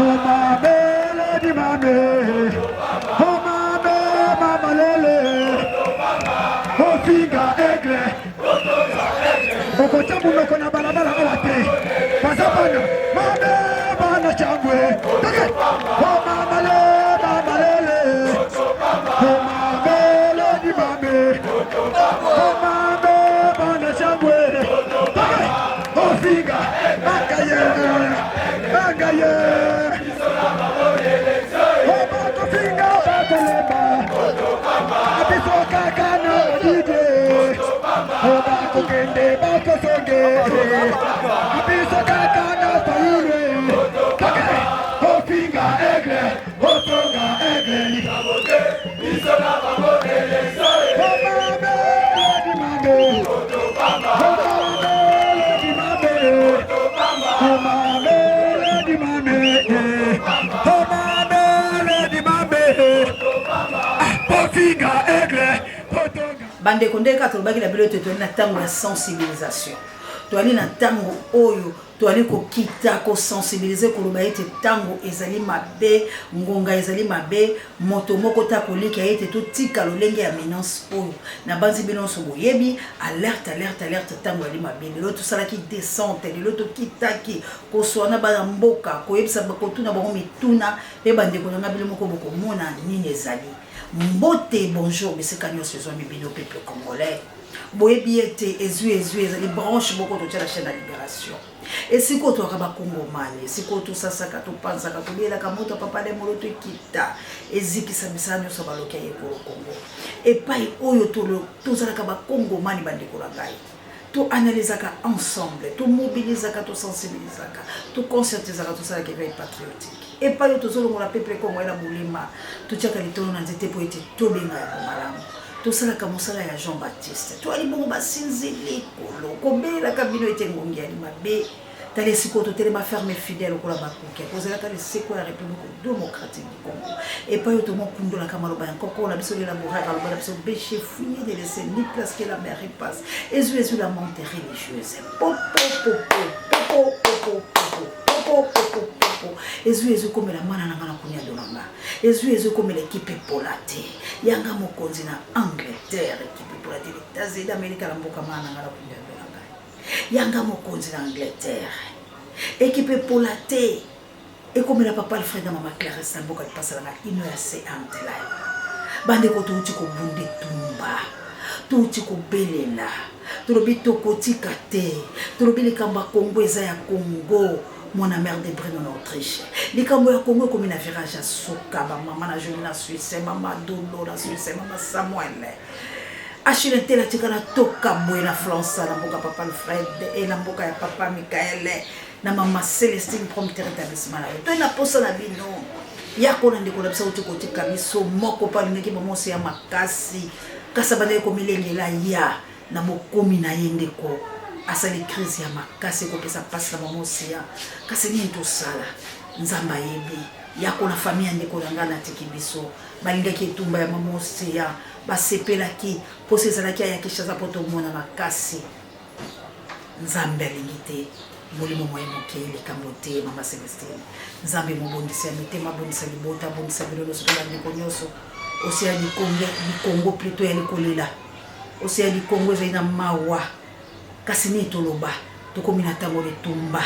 Omabele di mame, omabe mamalele, ofinga aigle, okotya monoko na balabala awa te, baza bana mabe bana cangwe, toke omamale mamalele, omabele di mame, omabe bana cangwe, toke ofinga bakaye bangaye obakofinga bakolemba biso kaka na badide obakokende bakosonge biso kaka na fayulu toke ofinga aigle otonga aigle biso na bango Bandeko, ndenge kaka tolobaki na bino ete toyali na ntango ya sensibilisation, toyali na ntango oyo toyali kokita kosensibilize, koloba ete ntango ezali mabe, ngonga ezali mabe, moto moko te akolika ete totika lolenge ya menace oyo. Nabanzi bino nyonso boyebi alerte, alerte, alerte, ntango ezali mabe. Lelo tosalaki descente, lelo tokitaki koswana bana mboka, koyebisa, kotuna bango mituna, mpe bandeko na ngai, bino moko bokomona nini ezali. Mbote, bonjour, bisika nyonso ezwami bino peuple congolais. Boyebi ete ezwi ezwi ezali branche moko totia na chaîne ya Libération. Esika oyo toyaka bakongomani, esika oyo tosasaka, topanzaka, tolielaka moto ya papa Lemolo, tokita ezikisa misala nyonso ya baloki ya ekolo Congo. Epai oyo tozalaka bakongomani, bandeko na ngai, toanalizaka ensemble, tomobilizaka, tosensibilizaka, toconscientisaka, tosalaka éveil patriotique. Epai oyo tozolongola peuple congolais na bolema, totiaka litolo na nzete mpo ete tobenga yango malamu. Tosalaka mosala ya Jean Baptiste, toyali bongo basinzi likolo kobelelaka bino ete ngongi yali mabe. Tala esika oyo totelema ferme fidèle lokola bakoki kozelaka liseko ya République démocratique du Congo, epai oyo tomokundolaka maloba ya nkoko na biso lela bouraka, aloba na biso bêche fouiller de laisser ni place que la mer passe. Ezwi ezwi la monte religieuse popo popo popo popo popo popo popo ezwi ezwi komela mwana na nga na kunia dolanga ezwi ezwi komela ekipe epola te yanga mokonzi na Angleterre, ekipe epola te États-Unis d'Amérique na mboka mwana na nga na kunia dolanga yanga mokonzi na Angleterre, ekipe epola te ekomela papa Alfred na mama Clarisse na mboka lipasa na nga ino ya se antelai. Bandeko, touti kobunda etumba, touti kobelela, tolobi tokotika te, tolobi likambo ya Congo eza ya Congo. Mwana mare de Brino na Autriche, likambo ya Congo ekomi na virage ya suka. Bamama na Jolie na Suisse, mama Dolo na Suisse, mama Samuel Achille Ntela tikala toka boye na France na mboka papa Alfred e na mboka ya papa Michael na mama Celestine, prompte rétablissement na yo. Toye na posa na bino ya kona ndeko na biso auti kotika biso moko mpo alingaki bamosi ya makasi, kasi abandaki komilengela ya na bokomi na ye. Ndeko asali crise ya makasi ekopesa mpasi na mama ya, kasi nini tosala? Nzambe ayebi. Ya kona famille ya ndeko na ngai natiki biso, balingaki etumba ya mama Oseya, basepelaki mposa ezalaki aya Kinshasa mpo tomona makasi. Nzambe alingi te, molimo moye moke likambo te. Mama Celestine, Nzambe mobondisi ya mitema, abondisa libota, abondisa bino nyonso mpe bandeko nyonso. Oseya likongo, likongo plutôt ya likolela, oseya likongo ezali na mawa, kasi nini toloba? Tokomi na ntango litumba,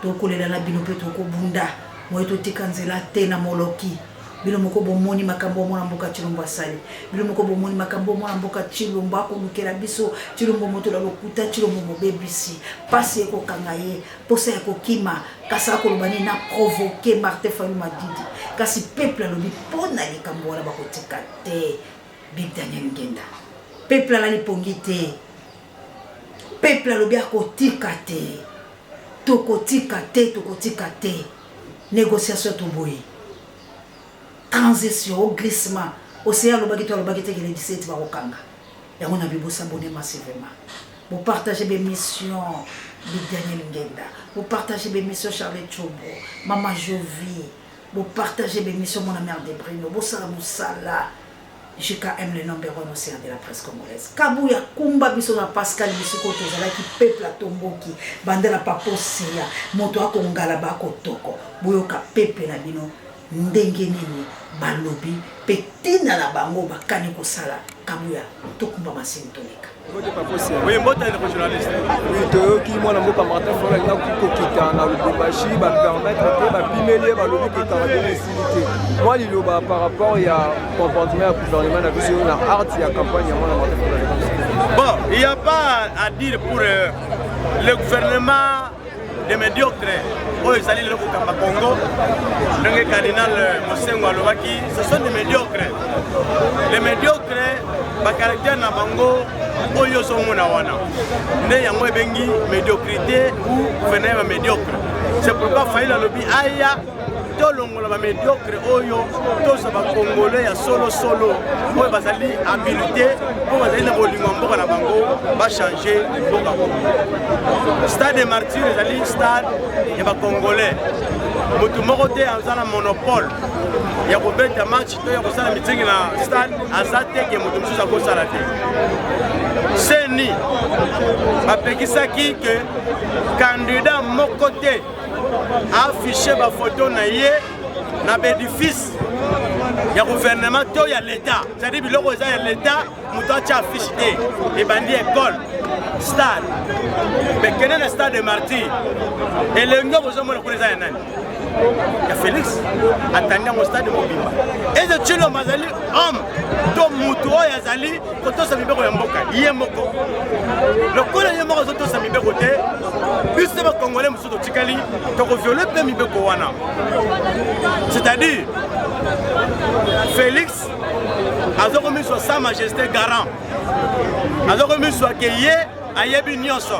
tokolela na bino mpe tokobunda moye totika nzela te na moloki. Bino moko bomoni makambo ya mwana mboka Tshilombo asali, bino moko bomoni makambo ya mwana mboka Tshilombo akolukela biso. Tshilombo moto na lokuta, Tshilombo mobebisi, mpasi ekokanga ye, mposa ya kokima, kasi akoloba nini? Na provoke Martin Fayulu Madidi, kasi peuple alobi mpo na likambo wana bakotika te. Big Daniel Ngenda, peuple alali pongi te, peuple alobi akotika te, tokotika te, tokotika te. Négociation toboyi, transition au glissement. Oseya alobaki to alobaki te ke le 17 bakokanga yango na bibosabone massivement. Bopartage bémission Big Daniel Ngenda, bopartage bémission Charles Chobo, mama Jovi, bopartage bémission mona mère de Brino, bosala mosala. JKM le number one océan de la presse congolaise. Kabuya kumba biso na Pascal bisiko tozalaki peuple atomboki banda na papa Oseya moto akongala bakotoko boyoka peuple na bino ndenge nini balobi pe tina na bango bakani kosala Kabuya tokumba masini toleka. Oui, mbote ndeko journaliste. Oui, toyoki mwana mboka Martin Fayulu alingaki kokita na Lubumbashi, ba permettre te, bapimeli ye, balobi ke quarantaine esili te. Mwa liloba par rapport ya comportement ya gouvernement na biso na art ya campagne ya mwana Martin Fayulu. Bon, il n'y a pas à dire pour euh, le gouvernement de médiocre oyo ezali lelo kokamba Congo ndenge cardinal Mosengo alobaki ce sont des médiocres les médiocres bacaractère na bango oyo ozomona wana nde yango ebengi médiocrité ou gouvernement ya médiocre c'est pourquoi Fayulu alobi aya tolongola ba médiocre oyo tozwa ba congolais ya solo solo oyo bazali habilité mpo bazali na bolingo ya mboka na bango bachange mboka kongo stade de martyr ezali stade ya ba congolais moto moko te aza na monopole ya kobeta match to ya kosala mitingi na stade aza te ke moto mosusu akosala te seni bapekisaki ke candidat moko te affiche bafoto na ye na baedifice ya gouvernement to ya l'etat c'est-à-dire biloko eza ya l'etat moto atya affiche te ebandi école stade mais kende na stade de martyr elengi bozomona kuna eza ya nani ya félix atandi yango stade mobimba eze tshilombo azali homme to motu oyo azali kotosa mibeko ya mboka ye moko lokola ye moko azotosa mibeko te biso bakongole mosusu totikali tokoviole mpe mibeko wana c'est-à-dire félix azokomiswa sa majesté garant azokomiswa ke ye ayebi nyonso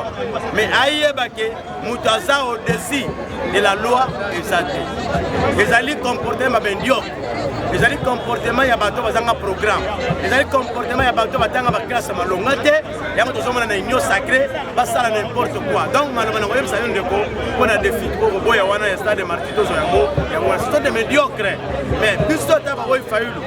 mais ayeba ke moto aza au-dessus de la loi eza te ezali comportement bendiok ezali comportement ya bato bazanga programme ezali comportement ya bato batanga baklase malonga te yango tozomona na union sacré basala n'importe quoi donc maloba na koyebisa yo ndeko mpo na défi koboya wana ya stade marti tozwa yango yango wana ce de médiocre mais biso ata baoyi fayulu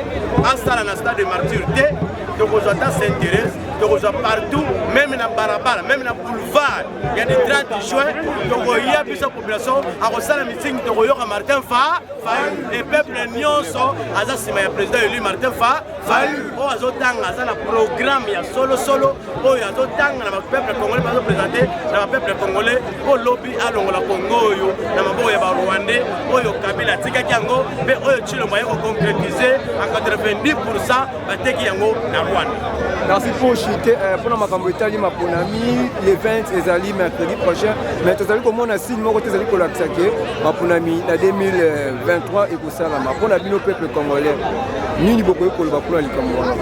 asala na stade de martyr te tokozwa ata saint thérèse tokozwa partout meme na barabara meme na boulevard ya du 30 juin tokoya biso population akosala mitingi tokoyoka martin fa le peuple nyonso aza nsima ya président élu martin fa fayulu oyo azotanga aza na programme ya solosolo oyo azotanga na bapeuple congolais bazopresente na bapeuple congolais mpo lobi alongola congo oyo na maboko ya barwandais oyo kabila atikaki yango mpe oyo tshilombo aye koconcrétise en 90 pourcent bateki yango na rwanda. Merci pour chute euh, mpona makambo etali maponami le 20 ezali mercredi prochain mais tozali komona signe moko te ezali kolakisa ke maponami na 2023 ekosalama mpona bino peuple congolais nini bokoki koloba mpona likambo wana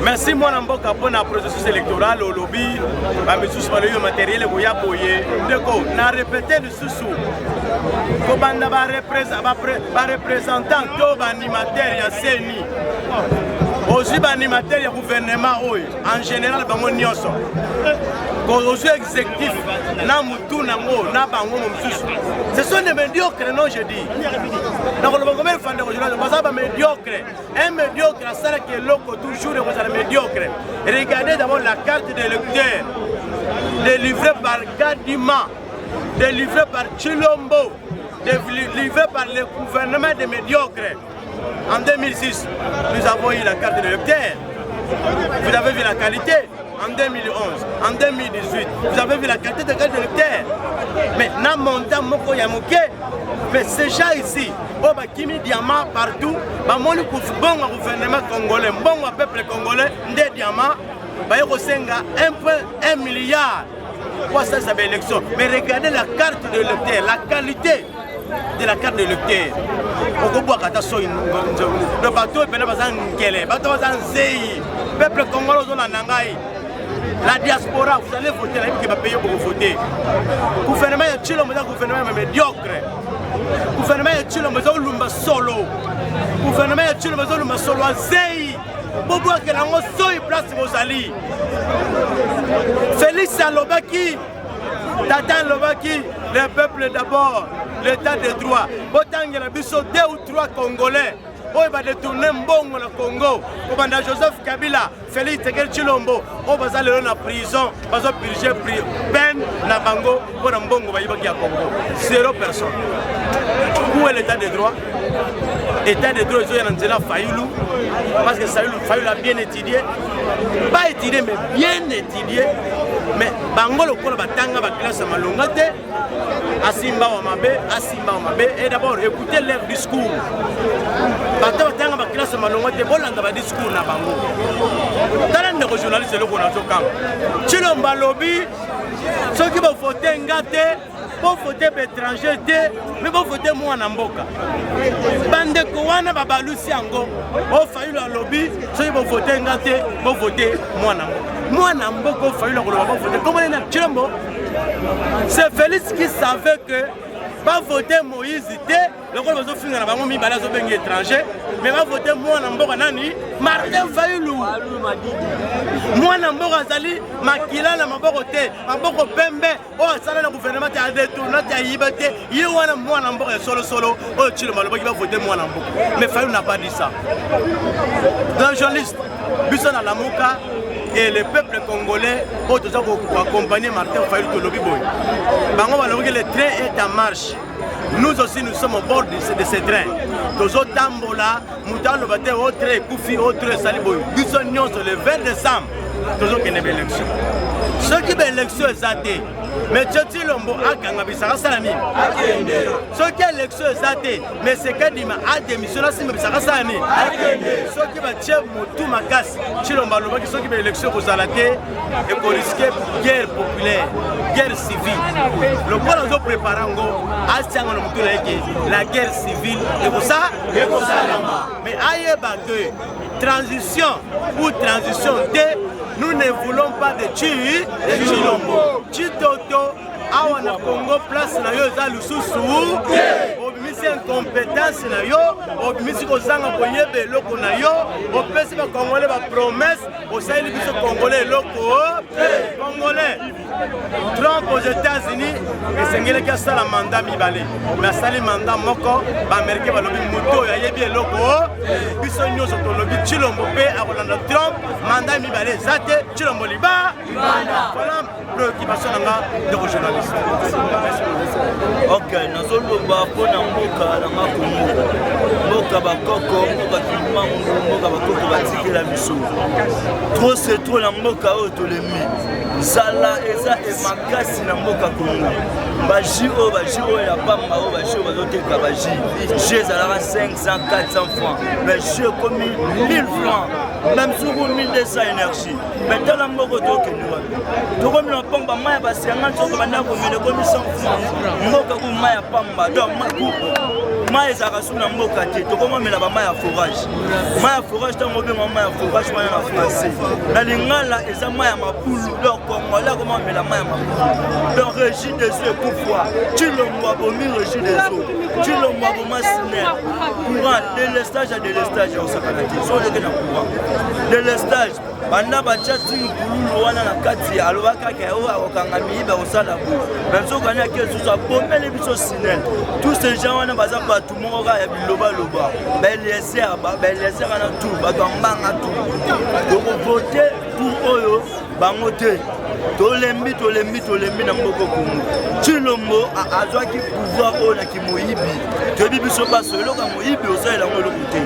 merci mwana mboka mpona processus électoral olobi bamisusu balobi yo materiel ekoya boye ndeko na repete lisusu kobanda barepresentant to baanimateur ya ceni ozwi baanimateur ya gouvernement oyo en général bango nyonso ozwi exécutif na mutu nango na bango mosusu ce sont des médiocres non je dis nakoloba combien de fois ndeko journal baza bamédiocre un médiocre asalaki eloko toujours ekozala médiocre regardez d'abord la carte de lecteur délivrée par Kadima délivré par Chilombo, délivré par le gouvernement des médiocres. En 2006, nous avons eu la carte de lecteur. Vous avez vu la qualité en 2011, en 2018, vous avez vu la qualité de la carte de lecteur. Mais na montant moko ya moke, mais ces gens ici, oyo bakimi diamant partout, bamoni mbongo ya gouvernement congolais, mbongo ya peuple congolais nde diamant, baye kosenga 1.1 milliard po asalisa baélection. Mais regardez la carte de lecteur, la qualité de la carte de lecteur, okobwaka ata soi do bato oyo mpena baza nkele, bato baza nzei. Peuple congolais ozolanda ngai, la diaspora, vous allez voter, nayebi ke bapays bokovote. Gouvernement ya Tshilombo eza gouvernement ya médiocre, gouvernement ya Tshilombo eza olumba solo, gouvernement ya Tshilombo eza olumba solo azei, bobwakela yango soi place bozali. Félix alobaki, tata alobaki, le peuple d'abord, l'état de droit. Botangela biso deux ou trois congolais oyo badetourne mbongo na Congo, kobanda Joseph Kabila, Félix Tshisekedi Tshilombo, oyo baza lelo na prison, bazo purger peine na bango mpo na mbongo bayibaki ya Congo. Zéro personne. Où est l'état de droit? État de droit ezoya na nzela Fayulu, parce que Fayulu a bien étudié, pas étudié mais bien étudié, mais bango lokola batanga ba classe ya malonga te, asimba wa mabe, asimba wa mabe. Et d'abord écoutez leur discours. Bato batanga ba classe ya malonga te, bolanda ba discours na bango. Tala ndeko journaliste, eloko nazokanga, Tshilombo alobi soki bovote nga te, bovote baétranger te, me bovote mwana mboka. Bandeko wana babalusi yango. Oyo Fayulu alobi, soki bovote nga te, bovote mwana mboka. Mwana mboka oyo Fayulu akoloba bovote, komona na Tshilombo, c'est Félix qui savait que bavote Moïse te, lokola bazofinga na bango mibale, azobengi étranger, mais bavote mwana mboka nani? Martin Fayulu. Mwana mboka azali makila na maboko te, maboko pembe, oyo asala na gouvernement te, adetourna te, ayiba te. Ye wana mwana mboka ya solosolo oyo Tshilombo alobaki bavote mwana mboka. Mais Fayulu n'a pas dit ça. Donc journaliste, biso na Lamuka et le peuple congolais oyo toza koaccompagner Martin Fayulu, tolobi boye: bango balobaki le train est en marche, nous aussi nous sommes au bord de ce train, tozotambola. Moto aloba te o train ekufi, o train esali boye. Biso nyonso le 20 décembre tozokende baélection. Soki baélection eza te, mais Tshilombo akanga bisaka, asala nini? Soki élection eza te, mais Sekadima adémissionne, asimba bisaka, asala nini? Soki batie motu makasi, Tshilombo alobaki soki baélection ekozala te, ekorisquer guerre populaire, guerre civile. Lokola azoprépare yango, asianga na motu na ye ke la guerre civile ekosalama. Mais ayeba ke transition ou transition te, nous ne voulons pas de Tshilombo. Tshitoto, awa na Congo place na yo eza lisusu. Obimisi incompétence na yo, obimisi kozanga koyeba eloko na yo, opesi bacongolais bapromesse, osaleli biso congolais eloko. Congolais, Trump aux États-Unis esengelaki asala mandat mibale, mais asali mandat moko. Baaméricain balobi moto oyo ayebi eloko. Biso nyonso tolobi Tshilombo mpe akolanda Trump, mandat mibale eza te. Tshilombo liba. Voilà préoccupation na nga, ndeko journaliste. Ok, nazoloba mpona mboka nanga Kongo, mboka bakoko, mboka Kimangu, mboka bakoko batikela biso. Trop c'est trop na mboka oyo, tolemi. Nzala eza emakasi na mboka Kongo. Bajus oyo, bajus oyo ya pamba oyo, bajus oyo bazoteka, bajus, jus ezalaka 500, 400 francs, mais jus ekomi 1000 francs, même suku 1200, énergie. Mais tala mboka tokende wapi? Tokomi na pamba, mai ya basianga soko banda komela ekomi 100 francs. Mboka ku mai ya pamba, donc mai ezalaka su na mboka te. Tokomamela bamai ya forage. Mai ya forage, ntango obenga mai ya forage wana na français, na lingala eza mai ya mabulu. Donc congolais akomamela mai ya mabulu. Donc Régie des eaux ekufwa, Tshilombo abomi Régie des eaux, Tshilombo aboma SNEL. Courant, délestage ya délestage ya osakana te. So oleke na courant, délestage, banda batya Nsingi Pululu wana na kati, alobaka kaka oyo akokanga miyibi, akosala boye, mais soki ani ake lisusu abomeli biso SNEL. Tous ces gens wana baza bato moko kaka ya bilobaloba, baeliezer, baeliezer wana tout bato ya mbanga. Tu tokovote tour oyo bango te. Tolembi, tolembi, tolembi na mboka Kongo. Tshilombo azwaki pouvoir oyo na kimoyibi. Toyebi biso baso, eloko ya moyibi osalela yango eloko te.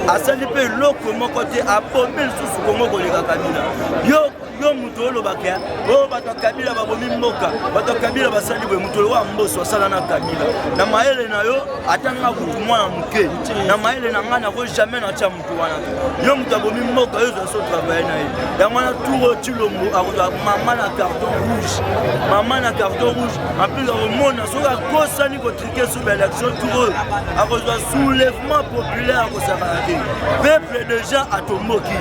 Asali mpe eloko moko te, abomi lisusu Kongo koleka Kabila. Yo, yo moto olobaka oyo bato ya Kabila babomi mboka, bato ya Kabila basali boye, moto lokola Mboso asala na Kabila, na mayele na yo, ata nga kutu mwana moke, na mayele na ngai nako jamais natya moto wana. Yo moto abomi mboka, yo ozwa so travaille na ye. Yango wana tour oyo Tshilombo akozwa mama na carton rouge, mama na carton rouge. En plus akomona soki akosani kotriquer sur baélection, tour oyo akozwa soulèvement populaire, akosakana te. Peuple déjà atomboki,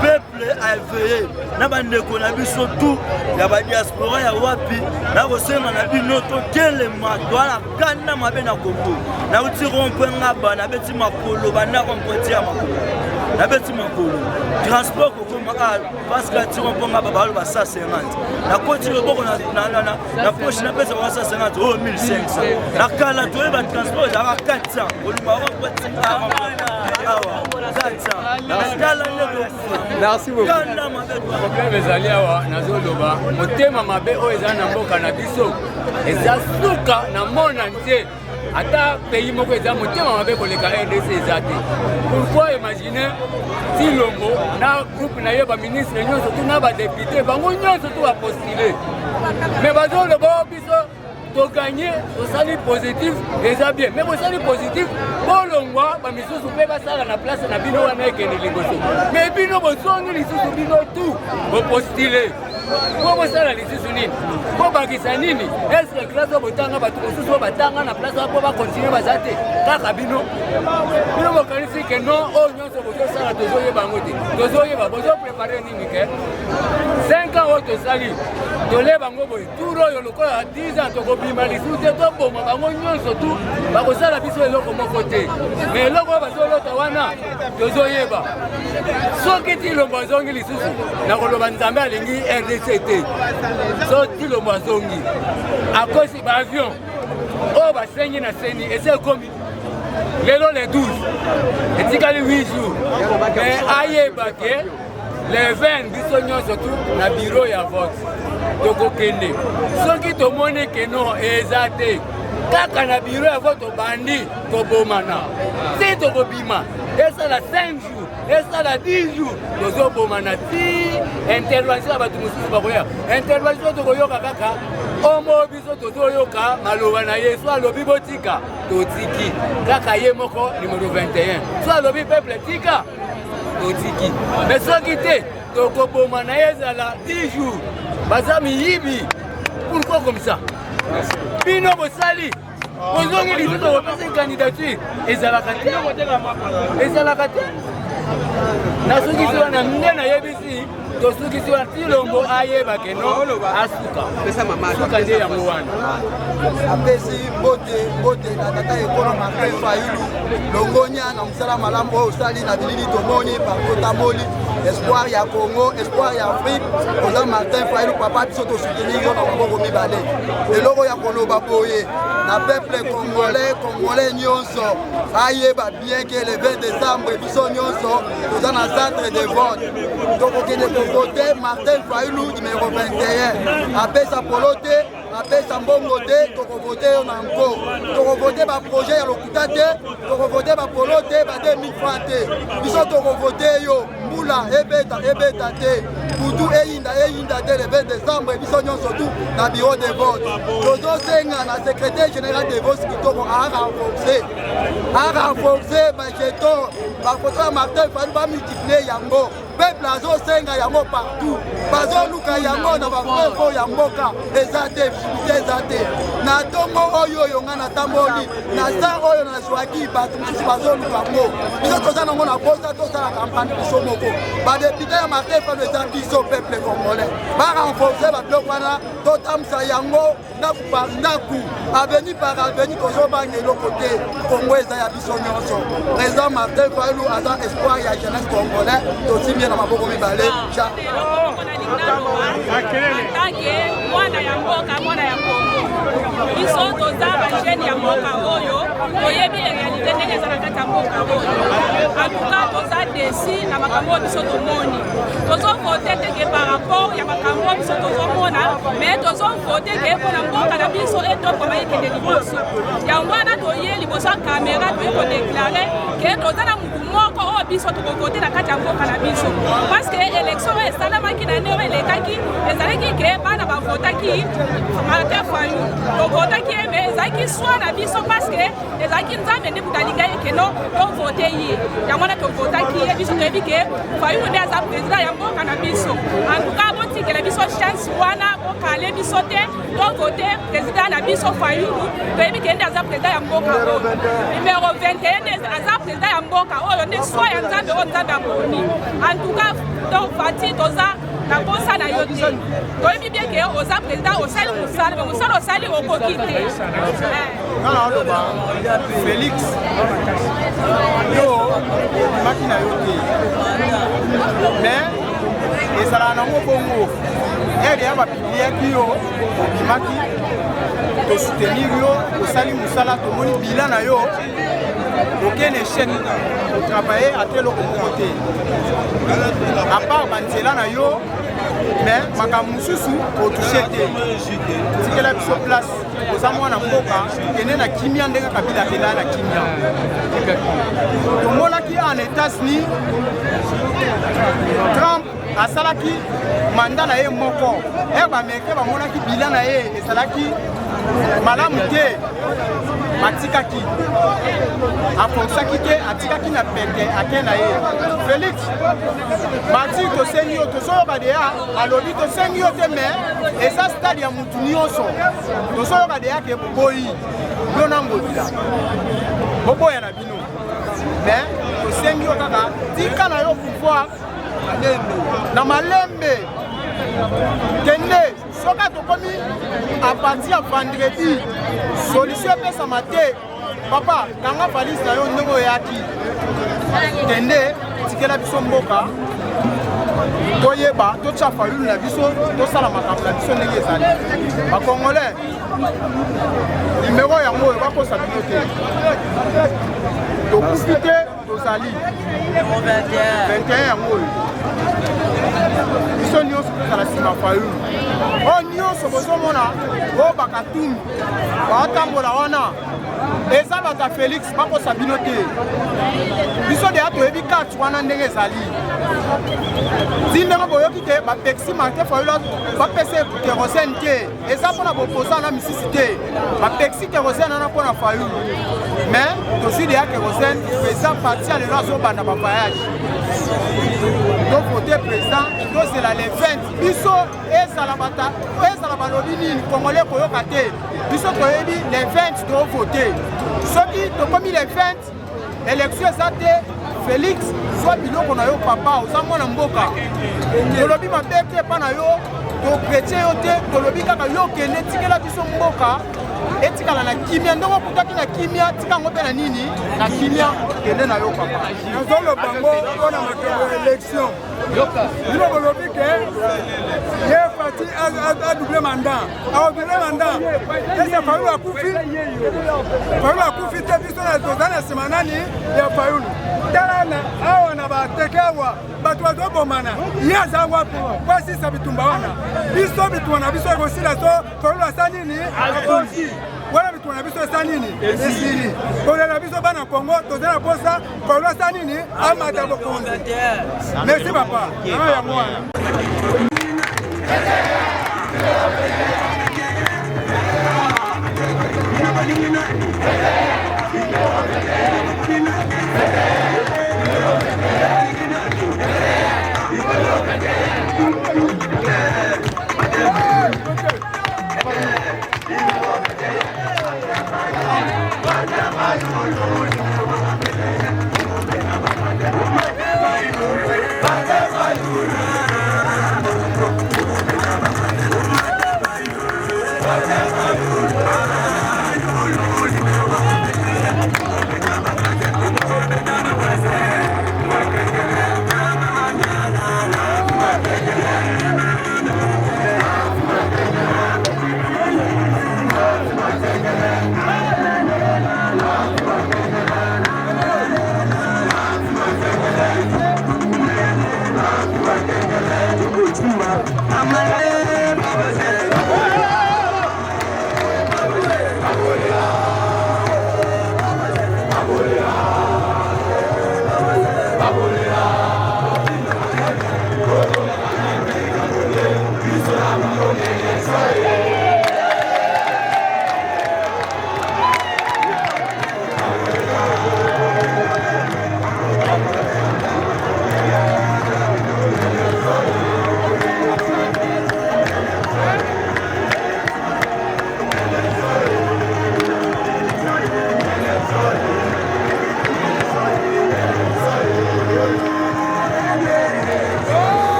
peuple aéveillé. Na bandeko na biso tout ya badiaspora ya wapi, nakosenga na bino totelema, toala kanda mabe na Kongo. Nauti rond-point Ngaba, nabeti makolo, banda rond-point tia makolo, nabeti makolo, transport kokoma a parce que ti rond-point Ngaba baloba 150. Nakoti loboko na poche, napesa bango 150, oyo 1500. Na kala toyeba transport ezalaka 400, kolumba rond-point. Awa kata tala nde tokufa. Merci beaucoup. Kanda mabe. Problème ezali awa, nazoloba motema mabe oyo ezali na mboka na biso eza suka na monde entier. Ata pays moko eza motema mabe koleka RDC eza te. Pourquoi imaginer Tshilombo na groupe na ye, baministre nyonso tu na badepute bango nyonso tu bapostule, mais bazoloba biso toganye, tosali positif, eza bien, mais bosali positif, bolongwa, bamisusu mpe basala na place na bino wana, ekende liboso. Mais bino bozongi lisusu, bino tu bopostule po bosala lisusu nini? Bobakisa nini? Est-ce classe oyo botanga, bato mosusu oyo batanga na place wana mpo bakontinue baza te? Kaka bino, bino bokanisi ke non, oyo nyonso bozosala tozoyeba yango te? Tozoyeba. Bozoprépare nini? Ke 5 ans oyo tosali, toleba yango boye, tour oyo lokola 10 ans tokobima lisusu te, toboma bango nyonso tu, bakosala biso eloko moko te. Mais eloko oyo bazolota wana tozoyeba. Soki Tilombo azongi lisusu, nakoloba Nzambe alingi RDC te. So Tilombo azongi, akosi baavion oyo basengi na CENI, esi ekomi lelo le 12, etikali 8 jours. Mais ayeba ke le 20 biso nyonso tu na bureau ya vote tokokende. Soki tomoni ke non, eza te, kaka na bureau ya vote tobandi kobomana ti tokobima. Esala 5 jours, esala 10 jours, tozobomana ti intervention ya bato mosusu bakoya. Intervention tokoyoka kaka omo biso tozoyoka maloba na ye. So alobi botika, totiki kaka ye moko numéro 21. So alobi peuple tika, totiki. Mais soki te, tokoboma na ye, ezala 10 jours. Baza miyibi. Pourquoi comme ça? Bino bosali, bozongi lisusu, bopesi candidature, ezalaka te, ezalaka te. Nasukisi wana nde nayebisi, tosukisi wana. Tilombo ayeba ke no, asuka suka nde yango wana. Apesi mbote, mbote na tata ekolo Martin Fayulu, longonya na mosala malamu oyo osali. Na bilili tomoni partout otamboli, espoir ya Congo, espoir ya Afrique, oza Martin Fayulu. Papa, biso tosoutenir yo na maboko mibale. Eloko ya koloba boye na peuple congolais, congolais nyonso ayeba bien ke le 20 décembre biso nyonso toza na centre de vote, tokokende kovote Martin Fayulu numéro 21. Apesa polo te, apesa mbongo te, tokovote yo na nko. Tokovote baprojet ya lokuta te, tokovote bapolo te, ba 2000 franc te. Biso tokovote yo, mbula ebeta ebeta te, butu eyinda eyinda te, le 20 décembre biso nyonso tu na bureau de vote. Tozosenga na secrétaire général de vote kitoko arenforce, arenforce bajeton, bafoto ya Martin Fayulu, bamultiplie yango. Peuple azosenga yango partout, bazoluka yango na bafefo ya mboka, eza te, visibilité eza te. Na ntongo oyo oyo nga natamboli na sa oyo nazwaki, bato mosusu bazoluka yango. Biso toza nango na posa, tosala campagne biso moko. Badepute ya Martin Fayulu eza biso peuple congolais. Barenforce babiloko wana, totambusa yango ndako par ndako, avenue par avenue. Tozobanga eloko te, Kongo eza ya biso nyonso. Président Martin Fayulu aza espoir ya jeunesse congolais, tosimbi ye na maboko mibale. Atanke mwana ya mboka, mwana ya Kongo, biso toza bajeune ya mboka oyo, toyebi réalité ndenge eza na kati ya mboka oyo. En tout cas toza déçus na makambo oyo biso tomoni. Tozovote te ke par rapport ya makambo oyo biso tozomona, mais tozovote ke mpona mboka na biso etokoma, ekende liboso. Yango wana toye liboso ya caméra, toye kodéclarer ke toza na mutu moko oyo biso tokovote na kati ya mboka na biso, parce que élection oyo esalamaki na nde oyo elekaki ezalaki ke bana bavotaki Martin Fayulu. Tovotaki ye, mais ezalaki choix na biso, parce que ezalaki Nzambe nde moto alinga ye keno tovote ye. Yango wana tovotaki ye. Biso toyebi ke Fayulu nde aza président ya mboka na biso. En tout cas botikela biso chance wana, bokale biso te, tovote président na biso Fayulu. Toyebi ke nde aza président ya mboka oyo, numéro 21 nde aza président ya mboka oyo, nde choix ya Nzambe oyo Nzambe aponi. En tout cas donc Fatshi, toza na posa na yo te. Toyebi bien ke oza président, osali mosala, mais mosala osali okoki te. Nga na oloba, Félix, yo obimaki na yo te, mais ezalaka nango bongo. Ere ya bapubliaki yo obimaki. Tosoutenir yo, osali mosala, tomoni bilan na yo, okende échec, otravaille ata eloko moko te à part banzela na yo, mais makambo mosusu otouche te. Tikela biso place, oza mwana mboka, kende na kimia ndenge Kabila akenda na kimia. Tomonaki en États-Unis, Trump asalaki manda na ye moko, ere baaméricain bamonaki bilan na ye ezalaki malamu te, batikaki, aforsaki te, atikaki na pete, ake na ye. Félix Martin, tosengi yo, tozoyoka deya alobi tosengi yo te, mais eza stade ya mutu nyonso, tozoyoka deya ke boboyi yo na Ngobila, boboya na bino, mais tosengi yo kaka tika na yo pouvoir na malembe, kende. Soki tokomi à partir ya vendredi, solution epesama te, papa, kanga valise na yo ndenge oyaki, kende, tikela biso mboka, toyeba totya Fayulu na biso, tosala makambo na biso ndenge ezali. Bacongolais, nimero yango oyo, bakosa bino te, tokufi te, tozali 21 yango oyo, biso nyonso tozala nsima Fayulu. Oyo nyonso bozomona oyo bakatumbi batambola wana, eza bato ya Félix, bakosa bino te. Biso deya toyebi karte wana ndenge ezali, ti ndenge boyoki te bapekisi Martin Fayulu bapesa kérosène te, eza mpona boposa na misisi te, bapekisi kérosène wana mpona Fayulu, mais tozwi deya kérosène. Président parti ya lelo azobanda bavoyage, tovote président, tozela le 20. Biso ezala bata ezala balobi nini, congolais koyoka te, biso toyebi le 20 tovote. Soki tokomi le 20, élection eza te, Félix, zwa biloko na yo papa, oza mwana mboka, tolobi mabe te epa na yo, tokretien yo te, tolobi kaka yo okende, tikela biso mboka etikala na kimia ndenge okutaki na kimia, tika yango mpe na nini na kimia, kende na yo papa. Nazoloba ngo mpona makambo ya élection. Bino bolobi ke ye parti adouble mandat, aodouble mandat, ese Fayulu akufi? Fayulu akufi te, biso toza na nsima nani ya Fayulu. Tala awa na bateke awa, bato bazobomana, ye aza wapi po asisa bitumba wana? Biso bitumba na biso ekosila so Fayulu asa nini, akosi wana, bitumba na biso esa nini, esili. Kolela biso bana Kongo, toza na posa Fayulu asa nini, amata bokonzi. Merci papa, nanga yango wana.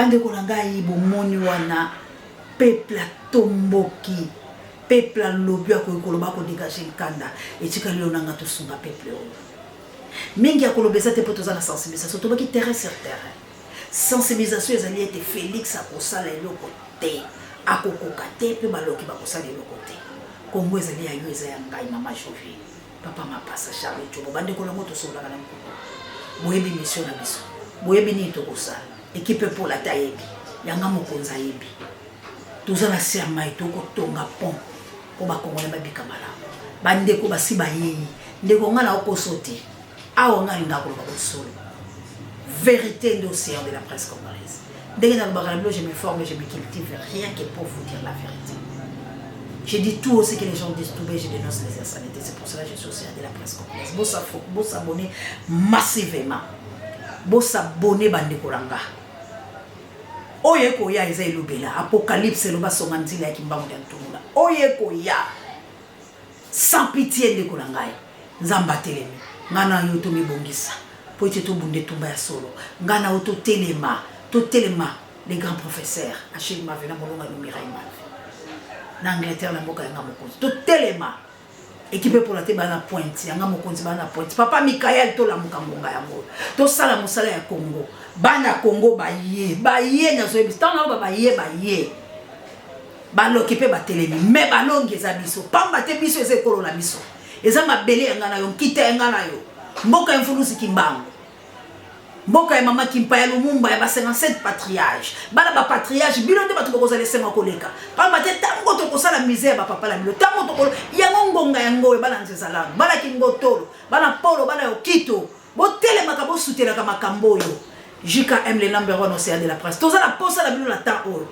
Bandeko na ngai bomoni wana peuple atomboki peuple alobi akoki koloba akodegage nkanda etikali yo na nga tosunga peuple oyo mingi ya koloba eza te mpo toza na sensibilisation tobaki terrain sur terrain sensibilisation ezali ete Felix akosala eloko te akokoka te mpe baloki bakosala eloko te Kongo ezali ya yo eza ya ngai mama Jovie Papa Mapasa Charles Djobo bandeko nango tosololaka na nkuku boyebi mission na biso boyebi nini tokosala ekipe epola te ayebi yanga mokonzi ayebi toza na se ya mai tokotonga pont mpo bakongole babika malamu bandeko basi bayei ndeko ngai naokoso te awa ngai alingaka koloba bosolo verité nde océan de la presse congolaise ndenge nalobaka na bino je me forme je me cultive rien que pour vous dire la vérité Je dis tout ce que les gens disent tout bas, je dénonce les insanités. C'est pour cela que je suis aussi de la presse congolaise. Bo s'abonner massivement. Bo s'abonner bandeko langa. Oyo ekoya eza elobela apocalypse eloba songa nzila ya kimbangu ya ntumula. Oyo ekoya sans pitié ndeko na ngai. Nzambe atelemi. Ngai na yo tomibongisa mpo ete tobunda etumba ya solo. Ngai na yo totelema, totelema Le grand professeur Achille Mave na molonga no Mireille Mave na Angleterre na mboka yanga mokonzi totelema ekipe epola te bana pointe yanga mokonzi bana pointe papa Michael tolamuka ngonga yango tosala mosala ya Congo bana Congo baye baye nazoyebisa ntango nayoba baye baye baloki mpe batelemi me balongi eza biso pamba te biso eza ekolo na biso eza mabele ya ngai na yo nkita ya ngai na yo mboka ya mfuluzi kimbangu Mboka ya mama Kimpa ya Lumumba ya ba 57 patriage. Bana ba patriage bino nde bato bokozala esengo koleka. Pamba te tango tokosala musée ya ba papa na bino. Tango tokolo yango ngonga yango oyo bana Nzezalangu, bana Kingotolo, bana Polo, bana Okito. Botelemaka bosutelaka makambo oyo. JKM le number one océan de la presse. Toza na posa na bino na temps oyo.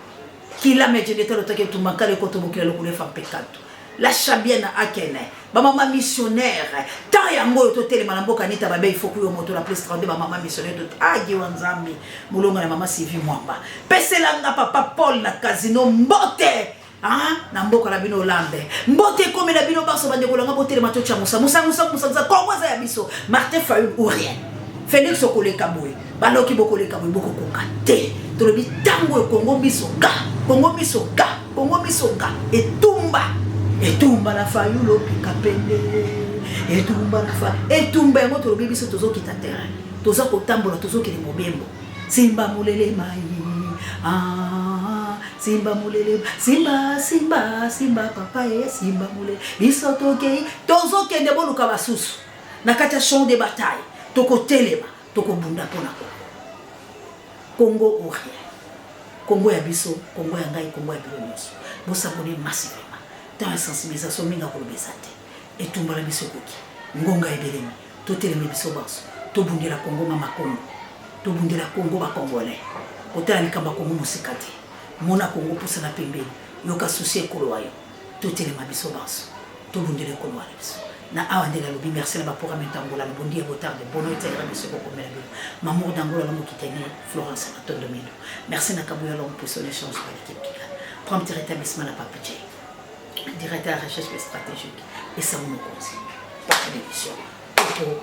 Kila mejendeta lotaki etumba nkale koto bokila lokolo efa mpekato. La Chabienne Akene, ba mama missionnaire, temps yango oyo totelema na mboka Anita Babe Ifoku yo moto na plus 32 ba mama missionnaire to agi wa Nzambe molonga na mama Sylvie Mwamba. Pesela nga papa Paul na casino mbote Ah, na mboka na bino Hollande. Mbote ekomela bino banso bandeko na nga botelema totya musa musa musa musa musa Congo eza ya biso. Martin Fayulu ou rien. Felix okoleka boye. Baloki bokoleka boye bokokoka te. Tolobi tango oyo Congo miso ga, Congo miso ga. Kongo miso nga etumba etumba na fayulu opika pende etumba na fa etumba yango tolobi biso tozokita terrain toza kotambola tozokende mobembo simba molele mai ah, simba molele simba simba simba papa e simba molele biso tokei tozokende boluka basusu na kati ya champ de bataille tokotelema tokobunda mpo na kongo kongo ou rien Congo ya biso, Congo ya ngai, Congo ya bino nionso. Bo s'abonner massivement. Temps ya sensibilisation mingi akoloba eza te. Etumba na biso ekoki. Ngonga ebelemi. Toteleme biso banso. Tobundela Congo mama Congo. Tobundela Congo ba Congolais. Kotala likambo ya Congo mosika te. Mona Congo pusana pembeni. Yoka souci ekolo wa yo. Totelema biso banso. Tobundela ekolo wana biso. Na awa nde nalobi merci na ba programme Angola na bondi ya botarde bono etayera biso ekokomela bino. Mamour d'Angola na mokitani Florence Matondo Mindo. Merci na Kabuya l'homme pour son échange par l'équipe qui gagne. Prompt rétablissement na Papi J. Directeur ya recherche stratégique et Sango Mokonzi. Papa d'émission. Popo.